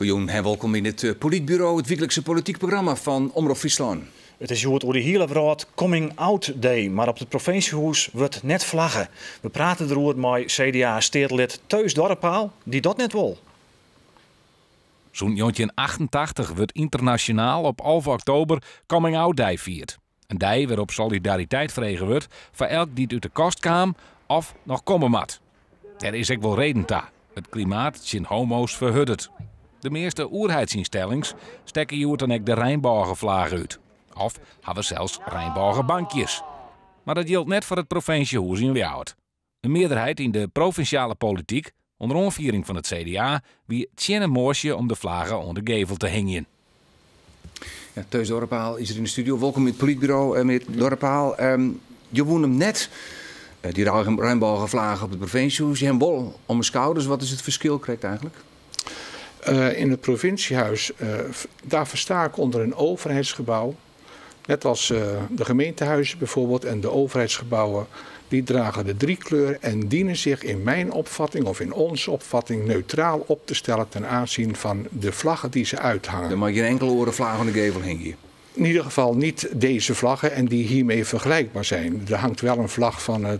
Goejûn en wolkom yn it Polytburo, it wyklikse polityk programma fan Omrop Fryslân. It is hjoed oer de hiele wrâld Coming Out Day, mar op it provinsjehûs wurdt net flagge. We prate deroer mei CDA-steatelid Teus Dorrepaal, dy't dat net wol. Sûnt 1988 wurdt ynternasjonaal op 11 oktober Coming Out Day fierd. In dei wêrop't solidariteit frege wurdt foar elk dy't út de kast kaam of noch komme moat. Dêr is ek wol reden ta. It klimaat tsjin homo's ferhurdet. De measte oerheidsynstellings stekke hjoed dan ek de reinbôgeflage út. Of hawwe sels reinbôgebankjes. Mar dat jildt net foar it provinsjehûs yn Ljouwert. In mearderheid yn de provinsjale polityk, ûnder oanfiering fan it CDA, wie tsjin in moasje om de flage oan de gevel te hingjen. Ja, Teus Dorrepaal is der yn de studio. Wolkom yn it Polytburo, eh, menear Dorrepaal. Jo woene him net, eh, dy reinbôgeflage op it provinsjehûs. Je hawwe him wol om 'e skouders. Wat is it ferskil krekt eigentlik? In het provinciehuis, daar versta ik onder een overheidsgebouw. Net als de gemeentehuizen bijvoorbeeld en de overheidsgebouwen, die dragen de driekleur en dienen zich in mijn opvatting of in onze opvatting neutraal op te stellen ten aanzien van de vlaggen die ze uithangen. Der mei gjin inkele oare flage oan de gevel hingje. In ieder geval niet deze vlaggen en die hiermee vergelijkbaar zijn. Er hangt wel een vlag van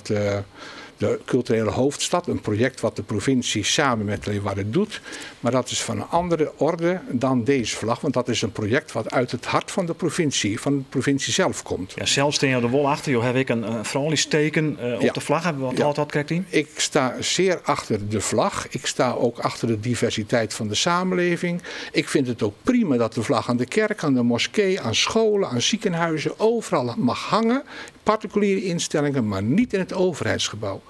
de culturele hoofdstad, een project wat de provincie samen met Leeuwarden doet. Maar dat is van een andere orde dan deze vlag, want dat is een project wat uit het hart van de provincie, van de provincie zelf komt. Ja, sels steane jo der wol achter. Jo hawwe ek in frouljuesteken op de flagge. Wat hâldt dat krekt yn? Ik sta zeer achter de vlag. Ik sta ook achter de diversiteit van de samenleving. Ik vind het ook prima dat de vlag aan de kerk, aan de moskee, aan scholen, aan ziekenhuizen, overal mag hangen. Particuliere instellingen, maar niet in het overheidsgebouw.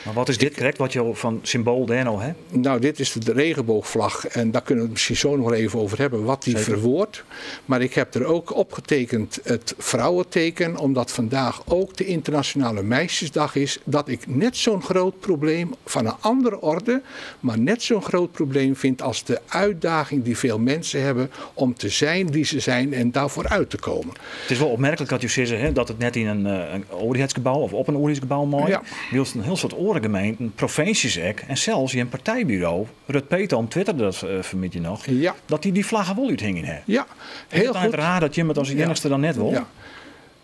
Mar wat is dit krekt, wat jo fan symboal dêr no ha? Nou, dit is de regenboogvlag en daar kunnen we het misschien zo nog even over hebben, wat die verwoordt. Maar ik heb er ook opgetekend het vrouwenteken, omdat vandaag ook de Internationale Meisjesdag is, dat ik net zo'n groot probleem van een andere orde, maar net zo'n groot probleem vind als de uitdaging die veel mensen hebben om te zijn wie ze zijn en daarvoor uit te komen. It is wol opmerklik dat jo sizze, hè, dat it net yn in oerheidsgebou of op in oerheidsgebou mei. Wylst in hiel soad oare gemeenten, provinsjes ek, en sels jim partijburo, Ruth Peetoom twitterde dat fermiddei noch, dat dy dy flagge wol úthingjen ha. Ja, Is heel it dan goed. raar dat jim it as iennichste dan net wol? Ja.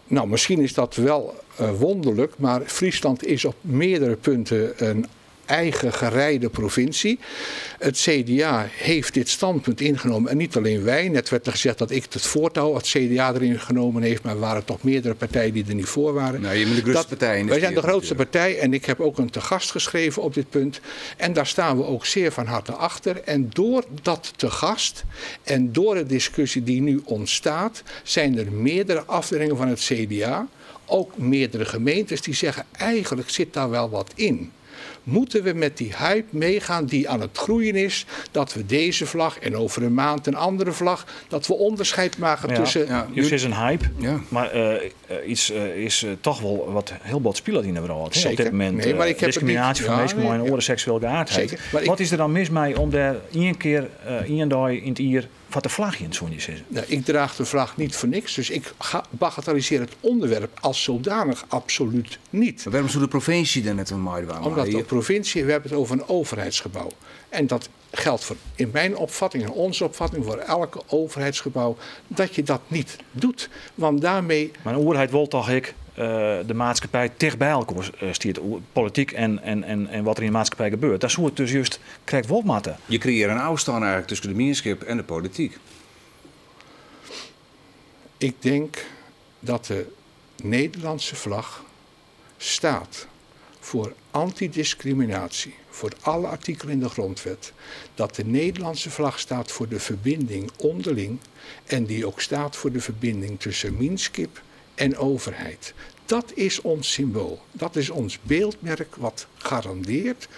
Nou, misschien is dat wel wonderlijk, maar Friesland is op meerdere punten een eigen gereide provincie. Het CDA heeft dit standpunt ingenomen en niet alleen wij. Net werd er gezegd dat ik het voortouw het CDA erin genomen heeft, maar er waren toch meerdere partijen die er niet voor waren. Nou, je bent de grootste partij in de Wij zijn de wereld grootste natuurlijk. partij en ik heb ook een te gast geschreven op dit punt. En daar staan we ook zeer van harte achter. En door dat te gast en door de discussie die nu ontstaat, zijn er meerdere afdelingen van het CDA, ook meerdere gemeentes die zeggen eigenlijk zit daar wel wat in. Moeten we met die hype meegaan die aan het groeien is, dat we deze vlag en over een maand een andere vlag, dat we onderscheid maken tussen... Dus het is een hype, maar iets is toch wel wat heel bot speelt in de wereld, hè, op dit moment, Nee, maar ik heb het niet discriminatie van Ja, mensen nee, met een ja. oren seksueel geaardheid. Zeker. Maar ik Wat is er dan mis mee om daar één keer, één dag in het jaar wat de vlag in zo'n zitten? Nou, ik draag de vlag niet voor niks, dus ik bagatelliseer het onderwerp als zodanig absoluut niet. Maar waarom zou de provincie daar net een meidwaan Omdat maken? de provincie, we hebben het over een overheidsgebouw. En dat geldt voor, in mijn opvatting, in onze opvatting, voor elke overheidsgebouw, dat je dat niet doet. Want daarmee... Maar een oerheid wil toch ik de maatschappij dicht bij elkaar stiert. Politiek en wat er in de maatschappij gebeurt. Daar zou het dus juist krijgt wel matten. Je creëert een afstand eigenlijk tussen de gemeenschap en de politiek. Ik denk dat de Nederlandse vlag staat voor antidiscriminatie, voor alle artikelen in de grondwet. Dat de Nederlandse vlag staat voor de verbinding onderling en die ook staat voor de verbinding tussen mienskip en overheid. Dat is ons symbool. Dat is ons beeldmerk wat garandeert,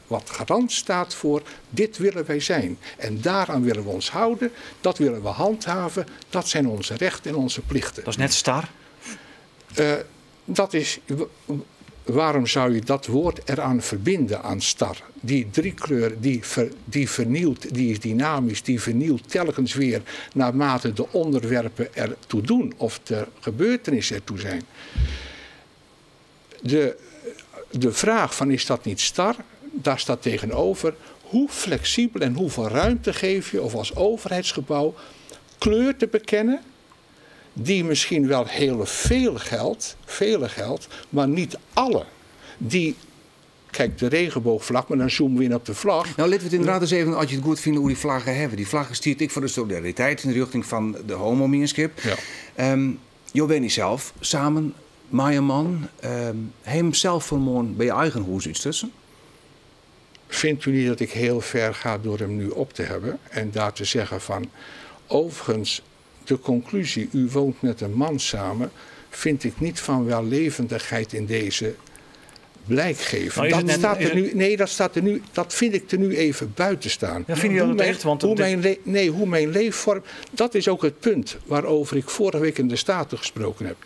wat garant staat voor dit willen wij zijn. En daaraan willen we ons houden, dat willen we handhaven, dat zijn onze rechten en onze plichten. Dat is net star? Waarom zou je dat woord eraan verbinden aan star? Die driekleur die vernieuwt, die is dynamisch, die vernieuwt telkens weer naarmate de onderwerpen ertoe doen of de gebeurtenissen ertoe zijn. De vraag van is dat niet star, daar staat tegenover Hoe flexibel en hoeveel ruimte geef je of als overheidsgebouw kleur te bekennen die misschien wel heel veel geldt, vele geldt, maar niet alle. Die, kijk, de regenboogvlag, maar dan zoomen we in op de vlag. Nou, laten we het inderdaad eens even, als je het goed vindt, hoe die vlaggen hebben. Die vlaggen stiert ik voor de solidariteit in de richting van de homo-gemeenschap. Ja. Jo ben ik zelf, samen, met een man, hem zelf vermoord bij je eigen huis iets tussen? Vindt u niet dat ik heel ver ga door hem nu op te hebben en daar te zeggen van, overigens, de conclusie, u woont met een man samen, vind ik niet van wellevendigheid in deze blijk geven. Nou, dat staat er nu, nee, dat staat er nu, dat vind ik er nu even buiten staan. Ja, vind je dat echt? Want hoe mijn leefvorm, dat is ook het punt waarover ik vorige week in de Staten gesproken heb.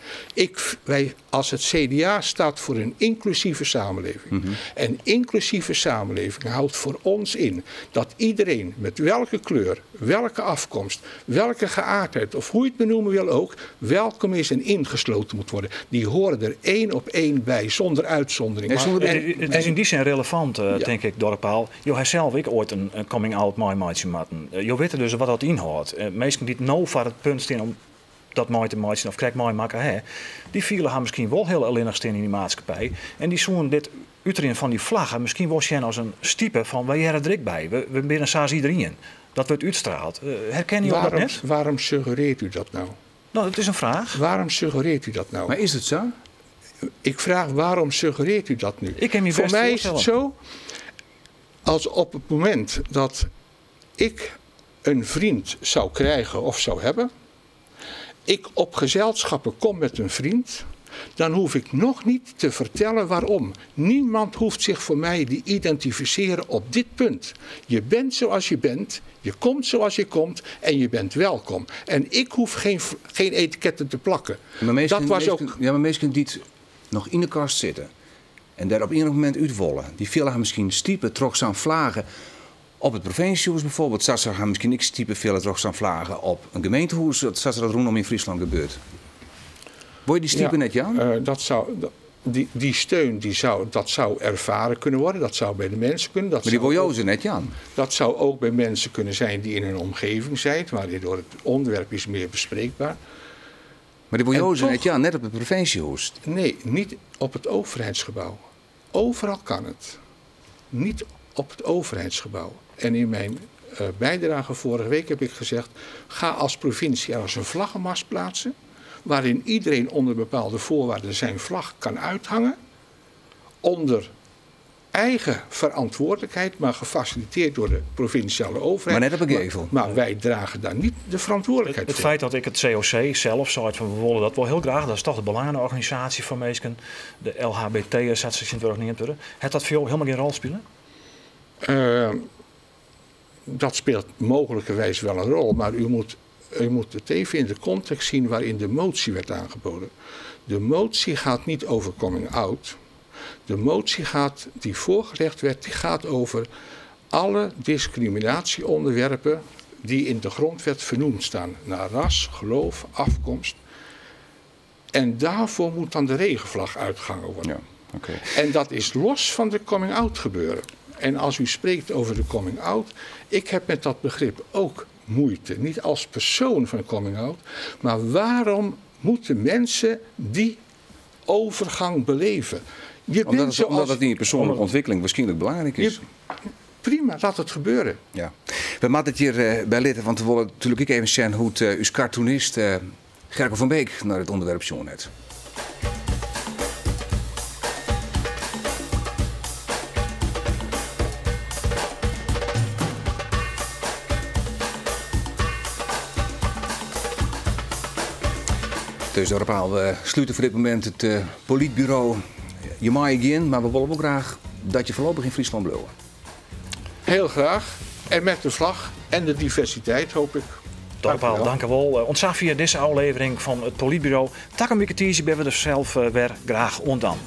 Wij als het CDA staat voor een inclusieve samenleving. Mm-hmm. En inclusieve samenleving houdt voor ons in dat iedereen met welke kleur, welke afkomst, welke geaardheid of hoe je het benoemen wil ook, welkom is en ingesloten moet worden. Die horen er 1 op 1 bij, zonder uitzondering. Nee, het is in die zin relevant, ja, denk ik, Dorrepaal. Jo, hij zelf ik ooit een coming-out mooi matten. Jo weten dus wat dat inhoudt. Mensen die het nou voor het punt staan om dat mooi te maken of krijg mooi maken, hè, die vielen haar misschien wel heel alleenig staan in die maatschappij. En die zoen dit uiteren van die vlaggen misschien wel zien als een stiepe van wij hebben er dik bij. We binnen saas iedereen. Dat wordt uitstraald. Herken je dat net? Waarom suggereert u dat nou? Nou, dat is een vraag. Waarom suggereert u dat nou? Maar is het zo? Ik vraag, waarom suggereert u dat nu? Ik heb me Voor mij is het zo, als op het moment dat ik een vriend zou krijgen of zou hebben, ik op gezelschappen kom met een vriend, dan hoef ik nog niet te vertellen waarom. Niemand hoeft zich voor mij te identificeren op dit punt. Je bent zoals je bent, je komt zoals je komt en je bent welkom. En ik hoef geen etiketten te plakken. Maar meestal, dat was ook... Ja, maar meestal die nog in de kast zitten en daar op enig moment uitwollen. Die villen gaan misschien stiepen trok aan vlagen op het provinciehuis bijvoorbeeld. Zat ze gaan misschien niks stiepen villen trok aan vlagen op een gemeentehuis. Dat zat dat rondom in Friesland gebeurt. Word je die stiepen ja, net, Jan? Dat zou, die steun die zou, dat zou ervaren kunnen worden. Dat zou bij de mensen kunnen. Dat maar die wil ze net, Jan. Dat zou ook bij mensen kunnen zijn die in hun omgeving zijn, waardoor het onderwerp is meer bespreekbaar. Maar die wil net, ja, net op het provinciehuis. Nee, niet op het overheidsgebouw. Overal kan het. Niet op het overheidsgebouw. En in mijn bijdrage vorige week heb ik gezegd, ga als provincie ergens een vlaggenmast plaatsen, waarin iedereen onder bepaalde voorwaarden zijn vlag kan uithangen, onder eigen verantwoordelijkheid, maar gefaciliteerd door de provinciale overheid. Maar net op een gevel. Maar wij dragen daar niet de verantwoordelijkheid het voor. Het feit dat ik het COC zelf zei van we willen dat wel heel graag, dat is toch de belangenorganisatie van mensen, de LHBT'ers, dat ze in het niet worden. Het dat voor jou helemaal geen rol spelen? Dat speelt mogelijkerwijs wel een rol, maar u moet het even in de context zien waarin de motie werd aangeboden. De motie gaat niet over coming out. De motie gaat, die voorgelegd werd, die gaat over alle discriminatieonderwerpen die in de grondwet vernoemd staan. Naar ras, geloof, afkomst. En daarvoor moet dan de regenvlag uitgehangen worden. Ja, okay. En dat is los van de coming-out gebeuren. En als u spreekt over de coming-out, ik heb met dat begrip ook moeite. Niet als persoon van coming-out, maar waarom moeten mensen die overgang beleven? Je omdat het in je persoonlijke ontwikkeling waarschijnlijk belangrijk is. Prima, laat het gebeuren. Ja. We moeten het hier bij litten, want we willen natuurlijk ook even zien hoe het uw cartoonist Gerco van Beek naar het onderwerp zo'n het. Dus Dorrepaal, we sluiten voor dit moment het politbureau. Je mag in, maar we willen ook graag dat je voorlopig in Friesland blijft. Heel graag. En met de vlag en de diversiteit, hoop ik. Dorrepaal, dank u wel. Ontzag via deze aflevering van het politbureau. Tak een beetje ben we er zelf weer graag ondan.